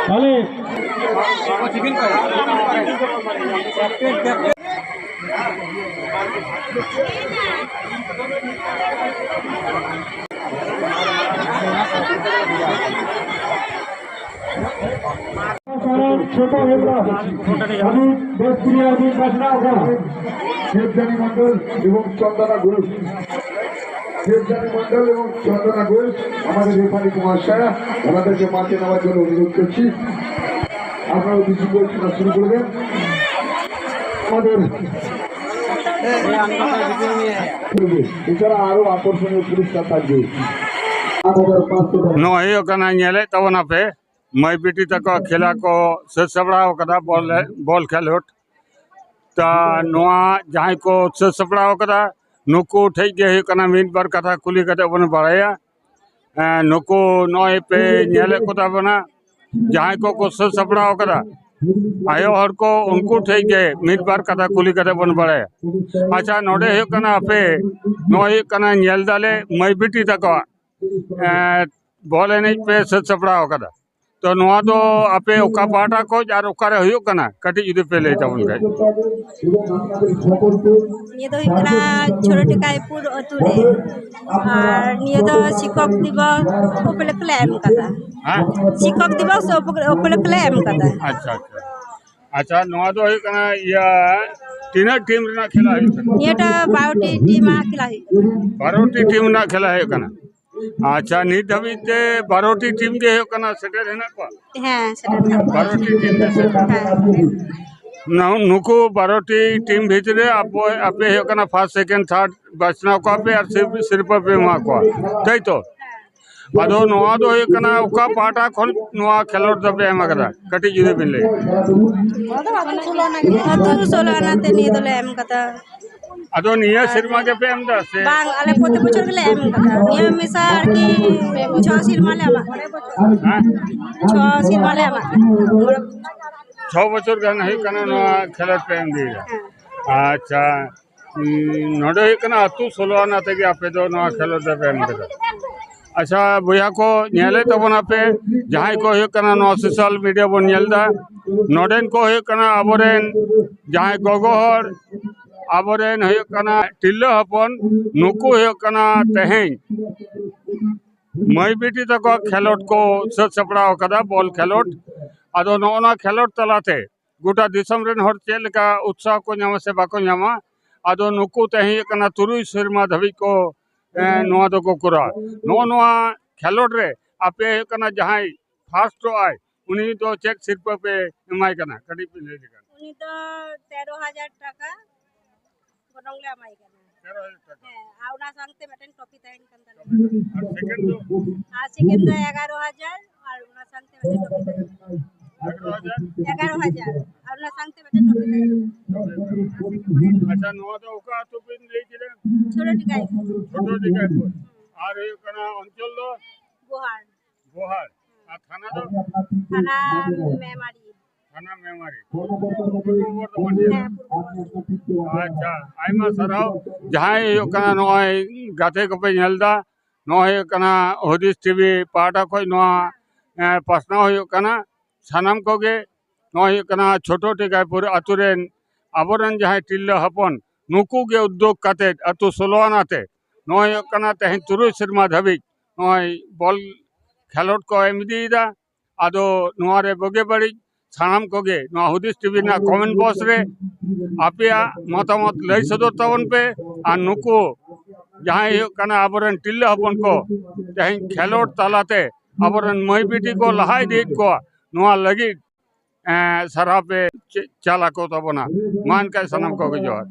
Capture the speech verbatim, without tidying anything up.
ᱛᱟᱦᱞᱮ ছোট হেমরা, আমি দেশপ্রিয়, আমি বাসনা ওখানে। দেবযানী মণ্ডল এবং চন্দনা ঘোষ। দেবযানী মণ্ডল এবং চন্দনা ঘোষ, আমাদের রেফারি মহাশয়া, ওনাদেরকে মাঠে নেওয়ার জন্য অনুরোধ করছি। আপনারা অতি শীঘ্রই খেলা শুরু করবেন। আমাদের এছাড়া আরো আকর্ষণীয় পুরস্কার থাকবে। আমাদের পাঁচশো টাকা। ᱱᱚᱜᱼᱚᱭ ᱦᱩᱭᱩᱜ ᱠᱟᱱᱟ, ᱧᱮᱞᱮᱫ ᱛᱟᱵᱚᱱᱟᱯᱮ, ᱢᱟᱹᱭ ᱵᱤᱴᱤ ᱛᱟᱠᱚᱣᱟᱜ ᱠᱷᱮᱞᱟ ᱠᱚ ᱥᱟᱹᱛ ᱥᱟᱯᱲᱟᱣ ᱠᱟᱫᱟ, ᱵᱚᱞ, ᱵᱚᱞ ᱠᱷᱮᱞᱳᱰ᱾ ᱛᱟ ᱱᱚᱣᱟ ᱡᱟᱦᱟᱸᱭ ᱠᱚ ᱥᱟᱹᱛ ᱥᱟᱯᱲᱟᱣ ᱠᱟᱫᱟ, ᱱᱩᱠᱩ ᱴᱷᱮᱡ ᱜᱮ ᱦᱩᱭᱩᱜ ᱠᱟᱱᱟ ᱢᱤᱫ ᱵᱟᱨ ᱠᱟᱛᱷᱟ ᱠᱩᱞᱤ ᱠᱟᱛᱮ ᱵᱚᱱ ᱵᱟᱲᱟᱭᱟ᱾ ᱮᱸ, ᱱᱩᱠᱩ ᱱᱚᱜᱼᱚᱭ ᱯᱮ ᱧᱮᱞᱮᱫ ᱠᱚ ᱛᱟᱵᱚᱱᱟ, ᱡᱟᱦᱟᱸᱭ ᱠᱚᱠᱚ ᱥᱟᱹᱛ ᱥᱟᱯᱲᱟᱣ ᱠᱟᱫᱟ, ᱟᱭᱳ ᱦᱚᱲ ᱠᱚ, ᱩᱱᱠᱩ ᱴᱷᱮᱡ ᱜᱮ ᱢᱤᱫ ᱵᱟᱨ ᱠᱟᱛᱷᱟ ᱠᱩᱞᱤ ᱠᱟᱛᱮ ᱵᱚᱱ ᱵᱟᱲᱟᱭᱟ᱾ ᱟᱪᱪᱷᱟ, ᱱᱚᱰᱮ ᱦᱩᱭᱩᱜ ᱠᱟᱱᱟ, ᱟᱯᱮ ᱱᱚᱜᱼᱚᱭ ᱦᱩᱭᱩᱜ ᱠᱟᱱᱟ, ᱧᱮᱞ ᱫᱟᱞᱮ ᱢᱟᱹᱭ ᱵᱤᱴᱤ ᱛᱟᱠᱚᱣᱟᱜ, ᱮᱸ, ᱵᱚᱞ ᱮᱱᱮᱡ ᱯᱮ ᱥᱟᱹᱛ ᱥᱟᱯᱲᱟᱣ ᱠᱟᱫᱟ᱾ ᱛᱚ ᱱᱚᱣᱟ ᱫᱚ ᱟᱯᱮ ᱚᱠᱟ ᱯᱟᱦᱴᱟ ᱠᱷᱚᱡ ᱟᱨ ᱚᱠᱟᱨᱮ ᱦᱩᱭᱩᱜ ᱠᱟᱱᱟ, ᱠᱟᱹᱴᱤᱡ ᱡᱩᱫᱤ ᱯᱮ ᱞᱟᱹᱭ ᱛᱟᱵᱚᱱ ᱠᱷᱟᱡ᱾ ᱱᱤᱭᱟᱹ ᱫᱚ ᱦᱩᱭᱩᱜ ᱠᱟᱱᱟ ᱪᱷᱳᱴᱳ ᱴᱤᱠᱟᱭᱯᱩᱨ ᱟᱹᱛᱩ ᱨᱮ᱾ ᱟᱨ ᱱᱤᱭᱟᱹ ᱫᱚ ᱥᱤᱠᱠᱷᱚᱠ ᱫᱤᱵᱚᱥ ᱩᱯᱚᱞᱚᱠᱠᱷᱮ ᱞᱮ ᱮᱢ ᱠᱟᱫᱟ᱾ ᱦᱮᱸ? ᱥᱤᱠᱠᱷᱚᱠ ᱫᱤᱵᱚᱥ ᱩᱯᱚ-, ᱩᱯᱚᱞᱚᱠᱠᱷᱮ ᱞᱮ ᱮᱢ ᱠᱟᱫᱟ᱾ ᱟᱪᱪᱷᱟ, ᱟᱪᱪᱷᱟ᱾ ᱟᱪᱪᱷᱟ, ᱱᱚᱣᱟ ᱫᱚ ᱦᱩᱭᱩᱜ ᱠᱟᱱᱟ, ᱤᱭᱟᱹ, ᱛᱤᱱᱟᱹᱜ ᱴᱤᱢ ᱨᱮᱱᱟᱜ ᱠᱷᱮᱞᱟ ᱦᱩᱭᱩᱜ ᱠᱟᱱᱟ? ᱱᱤᱭᱟᱹᱴᱟ ᱵᱟᱨᱚᱴᱤ ᱴᱤᱢ ᱟᱜ ᱠᱷᱮᱞᱟ ᱦᱩᱭᱩᱜ ᱠᱟᱱᱟ᱾ ᱵᱟᱨᱚᱴᱤ ᱴᱤᱢ ᱨᱮᱱᱟᱜ ᱠᱷᱮᱞᱟ ᱦᱩᱭᱩᱜ ᱠᱟᱱᱟ᱾ ᱟᱪᱪᱷᱟ, ᱱᱤᱛ ᱫᱷᱟᱹᱵᱤᱡ ᱛᱮ ᱵᱟᱨᱚᱴᱤ ᱴᱤᱢ ᱜᱮ ᱦᱩᱭᱩᱜ ᱠᱟᱱᱟ, ᱥᱮᱴᱮᱨ ᱦᱮᱱᱟᱜ ᱠᱚᱣᱟ? ᱦᱮᱸ, ᱥᱮᱴᱮᱨ ᱦᱮᱱᱟᱜ ᱠᱚᱣᱟ᱾ ᱵᱟᱨᱚᱴᱤ ᱴᱤᱢ ᱜᱮ ᱥᱮᱴᱮᱨ᱾ ᱦᱮᱸ᱾ ᱱᱩ-, ᱱᱩᱠᱩ ᱵᱟᱨᱚᱴᱤ ᱴᱤᱢ ᱵᱷᱤᱛᱨᱤ ᱨᱮ ᱟᱯᱮ, ᱟᱯᱮ ᱦᱩᱭᱩᱜ ᱠᱟᱱᱟ first, second, third ᱵᱟᱪᱷᱱᱟᱣ ᱠᱚᱣᱟ ᱯᱮ ᱟᱨ ᱥᱤᱨ-, ᱥᱤᱨᱯᱟᱹ ᱯᱮ ᱮᱢᱟ ᱠᱚᱣᱟ, ᱛᱟᱭ ᱛᱚ? ᱟᱫᱚ ᱱᱚᱣᱟ ᱫᱚ ᱦᱩᱭᱩᱜ ᱠᱟᱱᱟ, ᱚᱠᱟ ᱯᱟᱦᱴᱟ ᱠᱷᱚᱱ ᱱᱚᱣᱟ ᱠᱷᱮᱞᱳᱰ ᱫᱚᱯᱮ ᱮᱢ ᱟᱠᱟᱫᱟ? ᱠᱟᱹᱴᱤᱡ ᱡᱩᱫᱤ ᱵᱤᱱ ᱞᱟᱹᱭ᱾ ᱟᱹᱛᱩ ᱥᱳᱞᱳ ᱟᱱᱟ ᱛᱮ ᱱᱤᱭᱟᱹ ᱫᱚᱞᱮ ᱮᱢ ᱠᱟᱫᱟ᱾ ᱟᱫᱚ ᱱᱤᱭᱟᱹ ᱥᱮᱨᱢᱟ ᱜᱮᱯᱮ ᱮᱢ ᱫᱟ ᱥᱮ? ᱵᱟᱝ, ᱟᱞᱮ ᱯᱨᱚᱛᱮᱠ ᱵᱚᱪᱷᱚᱨ ᱜᱮᱞᱮ ᱮᱢ ᱠᱟᱫᱟ᱾ ᱱᱤᱭᱟᱹ ᱢᱮᱥᱟ ᱟᱨᱠᱤ ᱪᱷᱚ ᱥᱮᱨᱢᱟ ᱞᱮ ᱮᱢᱟᱜ ᱠᱟᱱᱟ᱾ ᱦᱮᱸ? ᱪᱷᱚ ᱥᱮᱨᱢᱟ ᱞᱮ ᱮᱢᱟᱜ ᱠᱟᱱᱟ᱾ ᱪᱷᱚ ᱵᱚᱪᱷᱚᱨ ᱜᱟᱱ ᱦᱩᱭᱩᱜ ᱠᱟᱱᱟ ᱱᱚᱣᱟ ᱠᱷᱮᱞᱳᱰ ᱯᱮ ᱮᱢ ᱤᱫᱤᱭᱮᱫᱟ᱾ ᱦᱮᱸ᱾ ᱟᱪᱪᱷᱟ, ᱩᱸ, ᱱᱚᱰᱮ ᱦᱩᱭᱩᱜ ᱠᱟᱱᱟ ᱟᱹᱛᱩ ᱥᱳᱞᱳ ᱟᱱᱟ ᱛᱮᱜᱮ ᱟᱯᱮ ᱫᱚ ᱱᱚᱣᱟ ᱠᱷᱮᱞᱳᱰ ᱫᱚᱯᱮ ᱮᱢ ᱠᱟᱫᱟ᱾ ᱟᱪᱪᱷᱟ ᱵᱚᱭᱦᱟ ᱠᱚ, ᱧᱮᱞᱮᱫ ᱛᱟᱵᱚᱱᱟᱯᱮ, ᱡᱟᱦᱟᱸᱭ ᱠᱚ ᱦᱩᱭᱩᱜ ᱠᱟᱱᱟ ᱱᱚᱣᱟ ᱥᱳᱥᱟᱞ ᱢᱤᱰᱤᱭᱟ ᱵᱚᱱ ᱧᱮᱞ ᱮᱫᱟ, ᱱᱚᱰᱮᱱ ᱠᱚ ᱦᱩᱭᱩᱜ ᱠᱟᱱᱟ ᱟᱵᱚᱨᱮᱱ ᱡᱟᱦᱟᱸᱭ ᱜᱚᱜᱚ ᱦᱚᱲ, ᱟᱵᱚᱨᱮᱱ ᱦᱩᱭᱩᱜ ᱠᱟᱱᱟ ᱛᱤᱨᱞᱟᱹ ᱦᱚᱯᱚᱱ, ᱱᱩᱠᱩ ᱦᱩᱭᱩᱜ ᱠᱟᱱᱟ ᱛᱮᱦᱮᱧ ᱢᱟᱹᱭ ᱵᱤᱴᱤ ᱛᱟᱠᱚ ᱠᱷᱮᱞᱳᱰ ᱠᱚ ᱥᱟᱹᱛ ᱥᱟᱯᱲᱟᱣ ᱟᱠᱟᱫᱟ, ᱵᱚᱞ ᱠᱷᱮᱞᱳᱰ᱾ ᱟᱫᱚ ᱱᱚᱜᱼᱚ ᱱᱚᱣᱟ ᱠᱷᱮᱞᱳᱰ ᱛᱟᱞᱟᱛᱮ ᱜᱚᱴᱟ ᱫᱤᱥᱚᱢ ᱨᱮᱱ ᱦᱚᱲ ᱪᱮᱫ ᱞᱮᱠᱟ ᱩᱛᱥᱟᱦᱚ ᱠᱚ ᱧᱟᱢᱟ ᱥᱮ ᱵᱟᱠᱚ ᱧᱟᱢᱟ, ᱟᱫᱚ ᱱᱩᱠᱩ ᱛᱮᱦᱮᱧ ᱦᱩᱭᱩᱜ ᱠᱟᱱᱟ ᱛᱩᱨᱩᱭ ᱥᱮᱨᱢᱟ ᱫᱷᱟᱹᱵᱤᱡ ᱠᱚ, ᱮᱸ, ᱱᱚᱣᱟ ᱫᱚᱠᱚ ᱠᱚᱨᱟᱣᱟ᱾ ᱱᱚᱜᱼᱚ ᱱᱚᱣᱟ ᱠᱷᱮᱞᱳᱰ ᱨᱮ ᱟᱯᱮ ᱦᱩᱭᱩᱜ ᱠᱟᱱᱟ ᱡᱟᱦᱟᱸᱭ ᱯᱷᱟᱥᱴᱚᱜ ᱟᱭ, ᱩᱱᱤ ᱫᱚ ᱪᱮᱫ ᱥᱤᱨᱯᱟᱹ ᱯᱮ ᱮᱢᱟᱭ ᱠᱟᱱᱟ? ᱠᱟᱹᱴᱤᱡ ᱯᱮ ᱞᱟᱹᱭ ᱞᱮᱠᱷᱟᱱ᱾ ᱩᱱᱤ ᱫᱚ ᱛᱮᱨᱚ ᱦᱟᱡᱟᱨ ᱴᱟᱠᱟ ᱜᱚᱱᱚᱝ ᱞᱮ ᱮᱢᱟᱭ ᱠᱟᱱᱟ᱾ ᱛᱮᱨᱚ ᱦᱟᱡᱟᱨ ᱴᱟᱠᱟ᱾ ᱦᱮᱸ, ᱟᱨ ᱚᱱᱟ ᱥᱟᱶᱛᱮ ᱢᱤᱫᱴᱮᱱ ᱴᱨᱚᱯᱷᱤ ᱛᱟᱦᱮᱱ ᱠᱟᱱ ᱛᱟᱞᱮᱭᱟ᱾ ᱟᱨ ᱥᱮᱠᱮᱱᱰ ᱫᱚ? ᱟᱨ ᱥᱮᱠᱮᱱᱰ ᱫᱚ ᱮᱜᱟᱨᱚ ᱦᱟᱡᱟᱨ, ᱟᱨ ᱚᱱᱟ ᱥᱟᱶᱛᱮ ᱢᱤᱫᱴᱮᱱ ᱴᱨᱚᱯᱷᱤ ᱛᱟᱦᱮᱱ ᱠᱟᱱ ᱛᱟᱞᱮᱭᱟ᱾ ᱮᱜᱟᱨᱚ ᱦᱟᱡᱟᱨ? ᱮᱜᱟᱨᱚ ᱦᱟᱡᱟᱨ, ᱟᱨ ᱚᱱᱟ ᱥᱟᱶᱛᱮ ᱢᱤᱫᱴᱮᱱ ᱴᱨᱚᱯᱷᱤ ᱛᱟᱦᱮᱱ ᱠᱟᱱ ᱛᱟᱞᱮᱭᱟ᱾ ᱟᱪᱪᱷᱟ, ᱱᱚᱣᱟ ᱫᱚ ᱚᱠᱟ ᱟᱹᱛᱩ ᱵᱤᱱ ᱞᱟᱹᱭ ᱠᱮᱫᱟ? ᱪᱷᱳᱴᱳ ᱴᱤᱠᱟᱭ᱾ ᱪᱷᱳᱴᱳ ᱴᱤᱠᱟᱭᱯᱩᱨ᱾ ᱟᱨ ᱦᱩᱭᱩᱜ ᱠᱟᱱᱟ ᱚᱧᱪᱚᱞ ᱫᱚ? ᱜᱳᱦᱟᱲ᱾ ᱜᱳᱦᱟᱲ᱾ ᱟᱨ ᱛᱷᱟᱱᱟ ᱫᱚ? ᱛᱷᱟᱱᱟ ᱢᱮᱢᱟᱨᱤ᱾ ᱛᱷᱟᱱᱟ ᱢᱮᱢᱟᱨᱤ᱾ ᱯᱩᱨᱵᱚ ᱵᱚᱨᱫᱷᱚᱢᱟᱱ ᱡᱮᱞᱟ᱾ ᱦᱮᱸ, ᱯᱩᱨᱵᱚ ᱵᱚᱨᱫᱷᱚᱢᱟᱱ᱾ ᱟᱪᱪᱷᱟ, ᱟᱭᱢᱟ ᱥᱟᱨᱦᱟᱣ᱾ ᱡᱟᱦᱟᱸᱭ ᱦᱩᱭᱩᱜ ᱠᱟᱱᱟ, ᱱᱚᱜᱼᱚᱭ ᱜᱟᱛᱮ ᱠᱚᱯᱮ ᱧᱮᱞ ᱮᱫᱟ, ᱱᱚᱜᱼᱚᱭ ᱦᱩᱭᱩᱜ ᱠᱟᱱᱟ ᱦᱩᱫᱤᱥ ᱴᱤᱵᱷᱤ ᱯᱟᱦᱴᱟ ᱠᱷᱚᱱ ᱱᱚᱣᱟ, ᱮᱸ, ᱯᱟᱥᱱᱟᱣ ᱦᱩᱭᱩᱜ ᱠᱟᱱᱟ᱾ ᱥᱟᱱᱟᱢ ᱠᱚᱜᱮ ᱱᱚᱜᱼᱚᱭ ᱦᱩᱭᱩᱜ ᱠᱟᱱᱟ ᱪᱷᱳᱴᱳ ᱴᱤᱠᱟᱭᱯᱩᱨ ᱟᱛᱳ ᱨᱮᱱ ᱟᱵᱚᱨᱮᱱ ᱡᱟᱦᱟᱸᱭ ᱛᱤᱨᱞᱟᱹ ᱦᱚᱯᱚᱱ, ᱱᱩᱠᱩ ᱜᱮ ᱩᱫᱽᱫᱳᱜᱽ ᱠᱟᱛᱮ ᱟᱛᱳ ᱥᱳᱞᱳ ᱟᱱᱟ ᱛᱮ ᱱᱚᱜᱼᱚᱭ ᱦᱩᱭᱩᱜ ᱠᱟᱱᱟ ᱛᱮᱦᱮᱧ ᱛᱩᱨᱩᱭ ᱥᱮᱨᱢᱟ ᱫᱷᱟᱹᱵᱤᱡ ᱱᱚᱜᱼᱚᱭ ᱵᱚᱞ ᱠᱷᱮᱞᱳᱰ ᱠᱚ ᱮᱢ ᱤᱫᱤᱭᱮᱫᱟ᱾ ᱟᱫᱚ ᱱᱚᱣᱟ ᱨᱮ ᱵᱩᱜᱤ ᱵᱟᱹᱲᱤᱡ ᱥᱟᱱᱟᱢ ᱠᱚᱜᱮ ᱱᱚᱣᱟ ᱦᱩᱫᱤᱥ ᱴᱤᱵᱷᱤ ᱨᱮᱱᱟᱜ ᱠᱚᱢᱮᱱᱴ ᱵᱚᱠᱥ ᱨᱮ ᱟᱯᱮᱭᱟᱜ ᱢᱚᱛᱟᱢᱚᱛ ᱞᱟᱹᱭ ᱥᱚᱫᱚᱨ ᱛᱟᱵᱚᱱ ᱯᱮ᱾ ᱟᱨ ᱱᱩᱠᱩ ᱡᱟᱦᱟᱸᱭ ᱦᱩᱭᱩᱜ ᱠᱟᱱᱟ ᱟᱵᱚᱨᱮᱱ ᱛᱤᱨᱞᱟᱹ ᱦᱚᱯᱚᱱ ᱠᱚ ᱛᱮᱦᱮᱧ ᱠᱷᱮᱞᱳᱰ ᱛᱟᱞᱟᱛᱮ ᱟᱵᱚᱨᱮᱱ ᱢᱟᱹᱭ ᱵᱤᱴᱤ ᱠᱚ ᱞᱟᱦᱟ ᱤᱫᱤᱭᱮᱫ ᱠᱚᱣᱟ, ᱱᱚᱣᱟ ᱞᱟᱹᱜᱤᱫ, ᱮᱸ, ᱥᱟᱨᱦᱟᱣ ᱯᱮ ᱪ-, ᱪᱟᱞ ᱟᱠᱚ ᱛᱟᱵᱚᱱᱟ᱾ ᱢᱟ ᱮᱱᱠᱷᱟᱱ ᱥᱟᱱᱟᱢ ᱠᱚᱜᱮ ᱡᱚᱦᱟᱨ᱾